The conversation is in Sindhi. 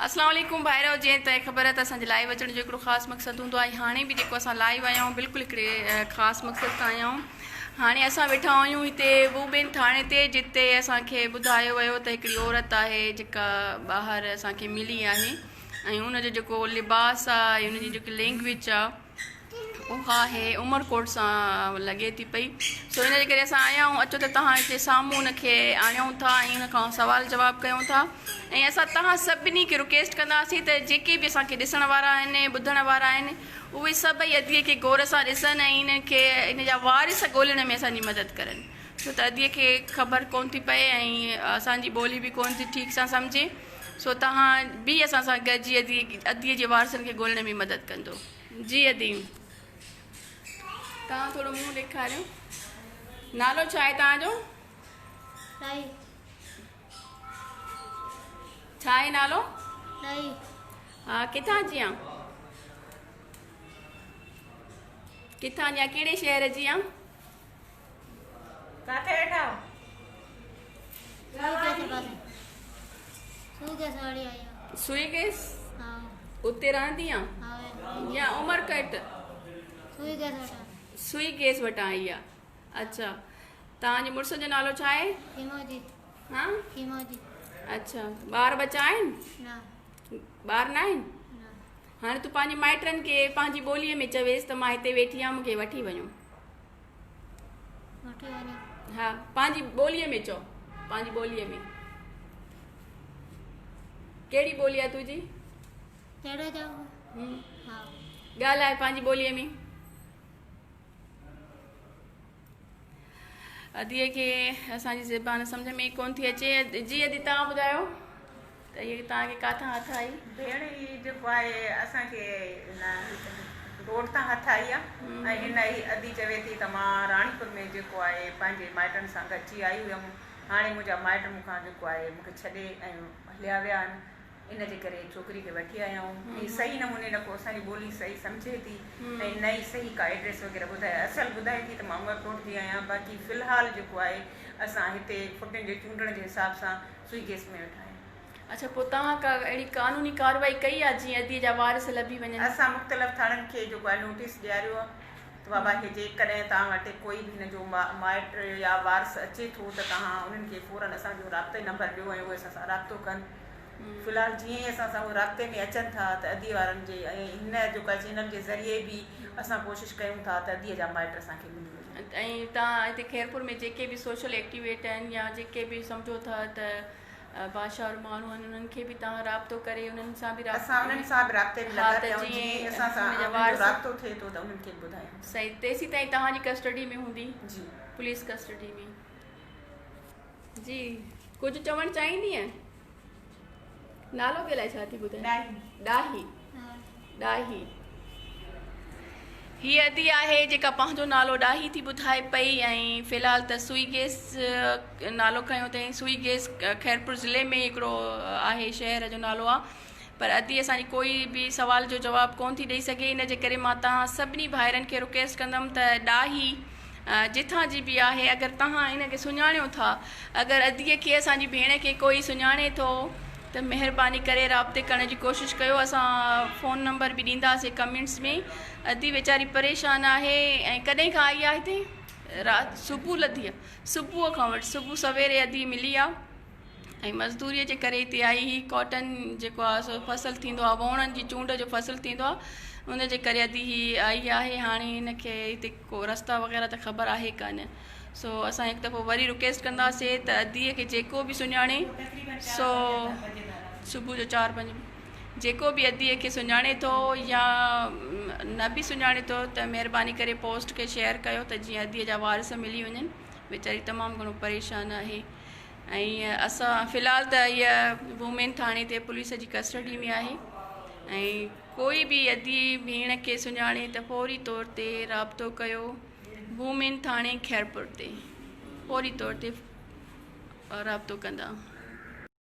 اسلام عليڪم ڀائرو جئين ته خبر آهي ته اسان جي لائيو اچڻ جو هڪڙو خاص مقصد هوندو آهي هاڻي به جيڪو اسان لائيو آيا آهيون بلڪل هڪڙي خاص مقصد سان آيا آهيون هاڻي اسان ويٺا آهيون هتي وومين ٿاڻي تي جتي اسان کي ٻڌايو ويو ته هڪڙي عورت آهي جيڪا ٻاهر اسان کي ملي آهي ۽ ان جو جيڪو لباس آهي ان جي جيڪي لينگويج آهي اها آهي عمرڪوٽ سان لڳي ٿي پئي سو ان جي ڪري اسان آيا آهيون اچو ته توهان هتي سامهون ان کي آڻيون ٿا ۽ ان کان سوال جواب ڪيون ٿا ۽ اسان توهان سڀني کي رڪويسٽ ڪنداسين ته جيڪي به اسان کي ڏسڻ وارا آهن ٻڌڻ وارا آهن اهي سڀئي اديء کي غور سان ڏسن ۽ انهن کي ان جا وارث ڳولڻ ۾ اسان جي مدد ڪرن ڇو ته اديء کي خبر ڪون ٿي پئي ۽ اسان جي ٻولي به ڪون ٿي ٺيڪ سان سمجهي سو توهان به اسان سان گڏجي ادي اديء جي وارثن کي ڳولڻ ۾ مدد ڪندو. جي ادي. توهان ٿورو منهن ڏيکاريو. نالو ڇا آهي توهان جو؟ ڏاهي. ڇا آهي نالو؟ ڏاهي. ها ڪٿان جي آن؟ ڪٿان جي آن ڪهڙي شهر جي آن؟ ڪاٿي ويٺا آهيو؟ سوئي گيس اتي رهندي آن يا عمر ڪٽ سوئي گيس وٽان آئي آ اڇا توهان جي مڙس جو نالو ڇا آهي؟ ها اڇا ٻار ٻچا آهن؟ ٻار نه آهن؟ هاڻي تون پنهنجي مائٽن کي پنهنجي ٻوليء ۾ چويس ته مان هتي ويٺي آهيان مون کي وٺي وڃو. وٺي وڃو. ها پنهنجي ٻوليء ۾ چئو پنهنجي ٻوليء ۾ ڪهڙي ٻولي آهي تنهنجي؟ ڪهڙو چئو؟ ها ڳالهاء پنهنجي ٻوليء ۾. اديء کي اسان جي زبان سمجهه ۾ ئي ڪونه ٿي اچي. جي ادي توهان ٻڌايو ته هيء توهان کي ڪاٿان هٿ آئي؟ ڀيڻ هي جيڪو آهي اسان کي هن روڊ تان هٿ آئي آ ۽ هن هي ادي چوي ٿي ته مان راڻيپور ۾ جيڪو آهي پنهنجي مائٽن سان گڏجي آئي هيم هاڻي منهنجا مائٽ مون کان جيڪو آهي مون کي ڇڏي ۽ هليا ويا آهن ان جي ڪري ڇوڪري کي وٺي آيا آهيون. هي صحيح نموني نه ڪو اسان جي ٻولي صحيح سمجهي ٿي ۽ نه ئي صحيح ڪا ايڊريس وغيره ٻڌائي اصل ٻڌائي ٿي ته مان عمرڪوٽ جي آهيان باقي في الحال جيڪو آهي اسان هتي ڦٽين جي چونڊڻ جي حساب سان سوئي گيس ۾ ويٺا آهيون. اڇا پوء توهان ڪا اهڙي قانوني ڪارروائي ڪئي آهي جيئن اديء جا وارث لڀي وڃن؟ اسان مختلف ٿاڻن کي جيڪو آهي نوٽيس ڏياريو آهي ته بابا هي جيڪڏهن توهان وٽ ڪوئي به هن جو مائٽ يا وارث اچي ٿو ته توهان انهن کي فورن اسان جو رابطي نمبر ڏيو ۽ اهي اسان سان رابطو ڪن. في الحال جيئن ئي اسان سان اهي رابطي ۾ اچن ٿا ته ادي وارن جي ۽ هن جيڪو آهي چينل جي ذريعي به اسان ڪوشش ڪيون ٿا ته ادي جا مائٽ اسان کي ملي وڃن. ۽ توهان هتي خيرپور ۾ جيڪي به سوشل ايڪٽيويٽ آهن يا جيڪي به سمجهو ٿا ته باشعور ماڻهو آهن انهن کي به توهان رابطو ڪري انهن سان به رابطي اسان انهن سان به رابطي ۾ ها لڳا ته پيا آهيون جيئن جيئن ئي اسان سان هن جا انهن جو وارث رابطو ٿئي ٿو ته انهن کي به ٻڌايون ٿا. صحيح تيسين تائين توهان جي ڪسٽڊي ۾ هوندي جي. Police custody ۾. جي ڪجهه چوڻ چاهيندينء؟ نالو به الائي ڇا ٿي ٻڌائي. ڏاهي. ڏاهي. ڏاهي. هي ادي آهي جيڪا پنهنجو نالو ڏاهي ٿي ٻڌائي پئي ۽ في الحال ته سوئي گيس نالو کنيو اٿئي سوئي گيس خيرپور ضلعي ۾ هڪڙو آهي شهر جو نالو آهي پر ادي اسان جي ڪوئي به سوال جو جواب ڪون ٿي ڏئي سگهي ان جي ڪري مان توهان سڀني ڀائرن کي رڪويسٽ ڪندم ته ڏاهي جتان جي به آهي اگر توهان ان کي سڃاڻيو ٿا اگر اديء کي اسان جي ڀيڻ کي ڪوئي سڃاڻي ٿو ته مهرباني ڪري رابطي ڪرڻ جي ڪوشش ڪيو اسان فون نمبر به ڏينداسين ڪمينٽس ۾ ادي ويچاري پريشان آهي ۽ ڪڏهن کان آئي آهي هتي رات صبح لڌي آهي صبح کان وٺي صبح سويري ادي ملي آهي ۽ مزدوريء جي ڪري هتي آئي هئي. ڪاٽن جيڪو آهي سو فصل ٿيندو آهي، ووڻن جي چونڊ جو فصل ٿيندو آهي، ان جي ڪري ادي هي آئي آهي. هاڻي هن کي هتي ڪو رستا وغيره ته خبر آهي ڪانه. سو اسان هڪ دفعو وري رڪويسٽ ڪنداسين ته اديء کي جيڪو به سڃاڻي سو صبح جو چار پنج جيڪو به اديء کي سڃاڻي ٿو يا نه به سڃاڻي ٿو ته مهرباني ڪري پوسٽ کي شيئر ڪيو ته جيئن اديء جا وارث ملي وڃن. ويچاري تمام گهڻو پريشان آهي. ۽ اسان في الحال ته هيء وومين ٿاڻي تي پوليس جي ڪسٽڊي ۾ آهي ۽ ڪوئي به ادي ڀيڻ کي سڃاڻي ته فوري طور تي رابطو ڪيو وومين ٿاڻي خيرپور تي فوري طور تي رابطو ڪندا.